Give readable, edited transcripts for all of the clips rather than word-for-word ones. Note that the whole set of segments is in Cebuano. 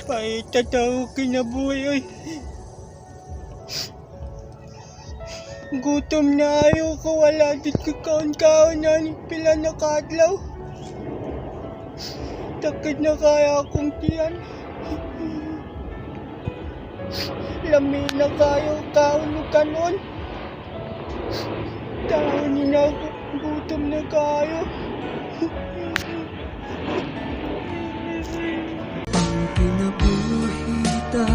Paita tao kinabuhi oy. Gutom na ayo ko, wala dit ko kaon-kaon na ni pila na kaadlaw. Takid na kaya akong tiyan. Lami na kayo kaon ug kanon. Tao ni na ako, gutom na kayo. Kinabuhita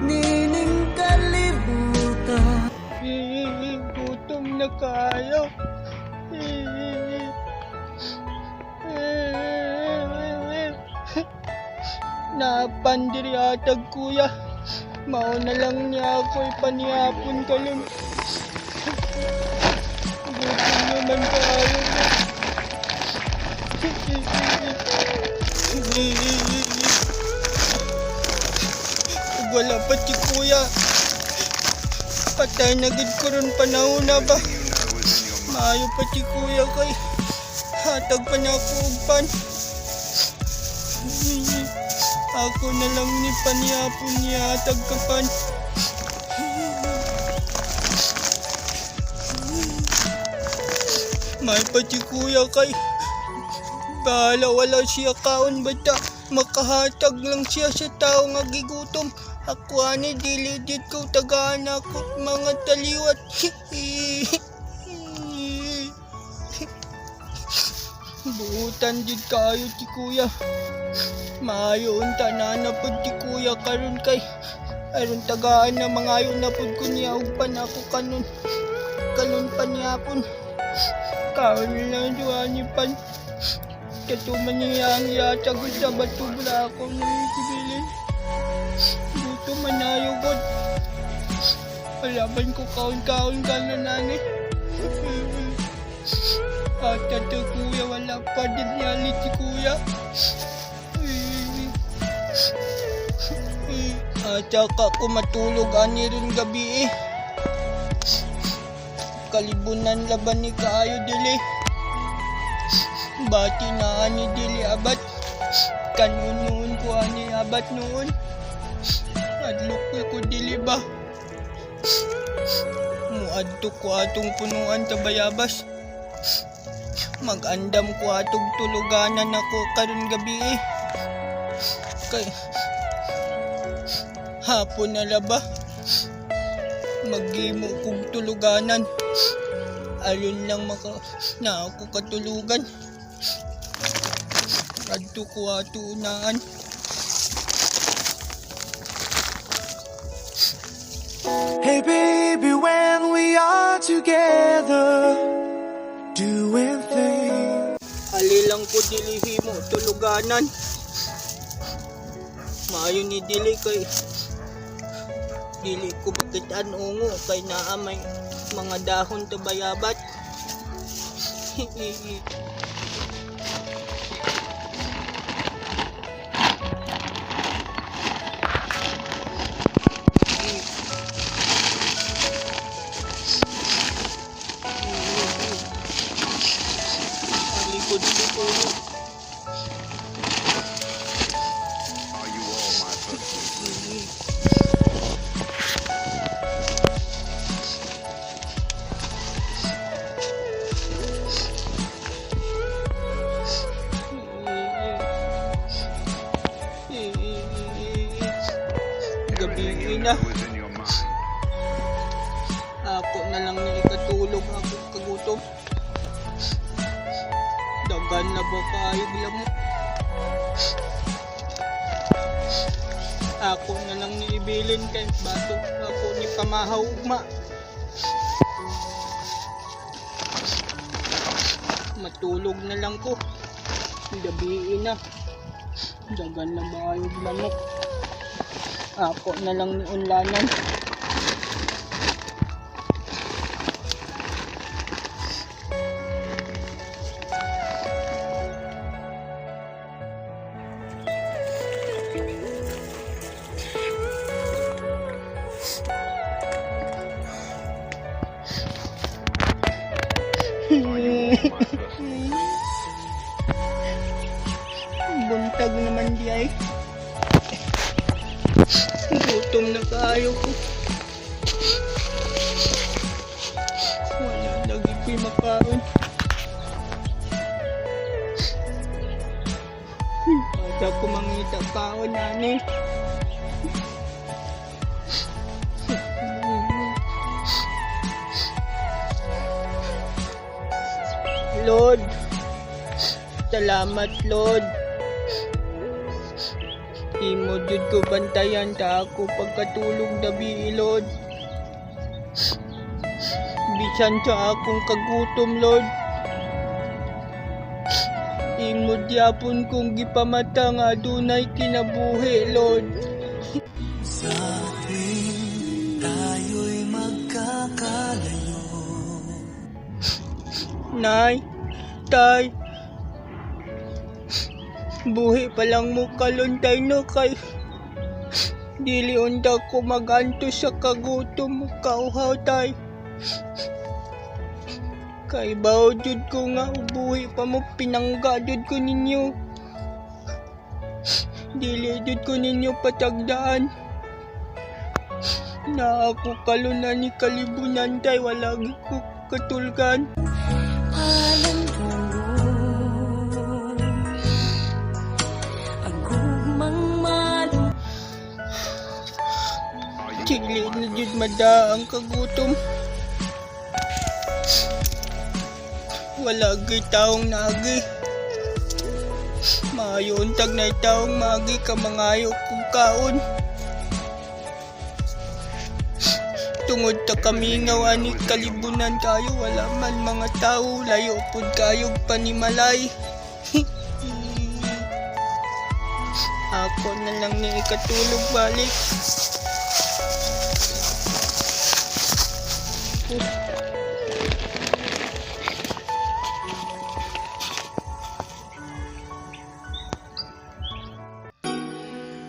nining kalibutan. Gutom na kayo. Napandiri atag kuya. Mao na lang niya ako ipanihapon karon. Gutom naman kayo. Ug wala pa si kuya. Patay na gid ko ron panahon na ba. Maayo pa si kuya kay hatag pa na ako og pan. Ako na lang ni panihapon niya hatag ka pan. May pa si kuya kay bahala wala siya kaon bata makahatag lang siya sa tao nga gigutom. Ako ani dili dit ko tagaan ako mga taliwat. Buutan jud kaayo ti kuya. Maayo unta na na pud ti kuya karon kay aron tagaan na mangayo na pud ko niya og pan ako kanon. Kanon pa niyapon. Kaon lang duha ni pan. Katuman niya ang yatag sa bato bala ako naikibilin. Gutom man ayo god. Wala man ko kaon-kaon ka na nani. At ato kuya, wala pa din niya si kuya. At saka ko matulog ani rin gabi eh. Kalibunan laban ni kaayo dili. Bati na ani dili abat. Kanon noon ko ani abat noon. Adlok ko ko dili ba. Muadto ko atong punuan ta bayabas. Magandam ko atong tuluganan ako karon gabi eh. Kay hapon na laba. Maghimo kog tuluganan. Ayon lang maka na ako katulugan. Adto ko ato unaan. Hey baby, when we are together, doing things. Ali lang ko dili mo tuluganan. Maayo ni dili kay dili ko makitaan ungo kay naa may mga dahon to bayabat. Ali ko dili ko Are you all my personal dreams? Gabi Everything you na. know is in your mind. Ako na lang ni ikatulog ako kagutom. Dagan na ba kayo lamok? Ako na lang ni ibilin kay bato ako ni pamahaw ugma. Matulog na lang ko. Gabi na. Dagan na ba kayo lamok? Ako na lang ni unlanan. Are you all my personal dreams? Buntag naman di ay. Gutom na kaayo ko. Wala lagi ko'y makaon. Asa ko mangita kaon ani. Lord, salamat, Lord. Imo jud ko bantayan ta ako pagkatulog gabi, Lord. Bisan sa akong kagutom, Lord. Imo gyapon kong gipamata nga adunay kinabuhi, Lord. Sa tuwing tayo'y magkakalayo. Nay, Tay, buhi pa lang mo karon, Tay, no, kay dili unta ko maganto sa kagutom ug kauhaw, Tay. Kay bawo jud ko nga buhi pa mo, pinangga jud ko ninyo. Dili jud ko ninyo patagdaan. Na ako karon ni kalibunan, Tay, wala gyud ko katulgan. Palanggo ang gugmang malung Are you Dili all na my jud first mada ang kagutom. Wala gyud taong naagi. Maayo untag na taong maagi ka mangayo kog kaon. Tungod ta kamingaw ani kalibunan kayo, wala man mga tao, layo pud kayo panimalay. Ako na lang ni ikatulog balik.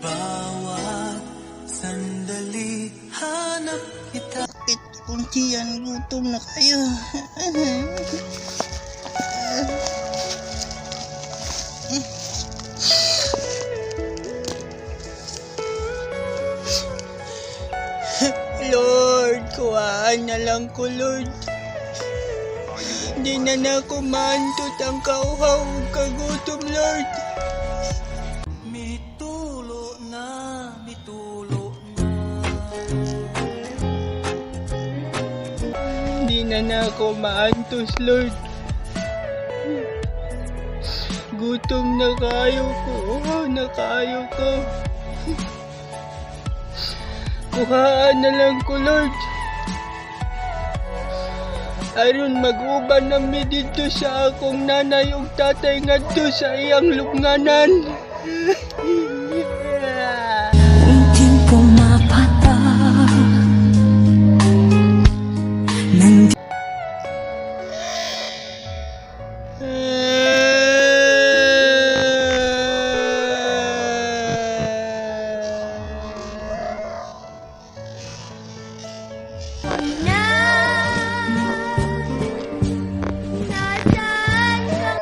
Bawat sandali hanap kita. Bakit kung siyan gutom na kayo? Lord, kuhaan na lang ko, Lord. Are you all Di my na na ako maantot ang kauhaw ug kagutom, Lord. Mitulo na, mitulo na. Di na na ako maantos, Lord. Gutom na kayo ko. Uhaw na kayo ko. Kuhaan na lang ko, Lord. Aron mag-uban na mi dito sa akong nanay ug tatay ngadto sa iyang lubnganan. Unting pumapatak. Nandito na. Nasaan ka?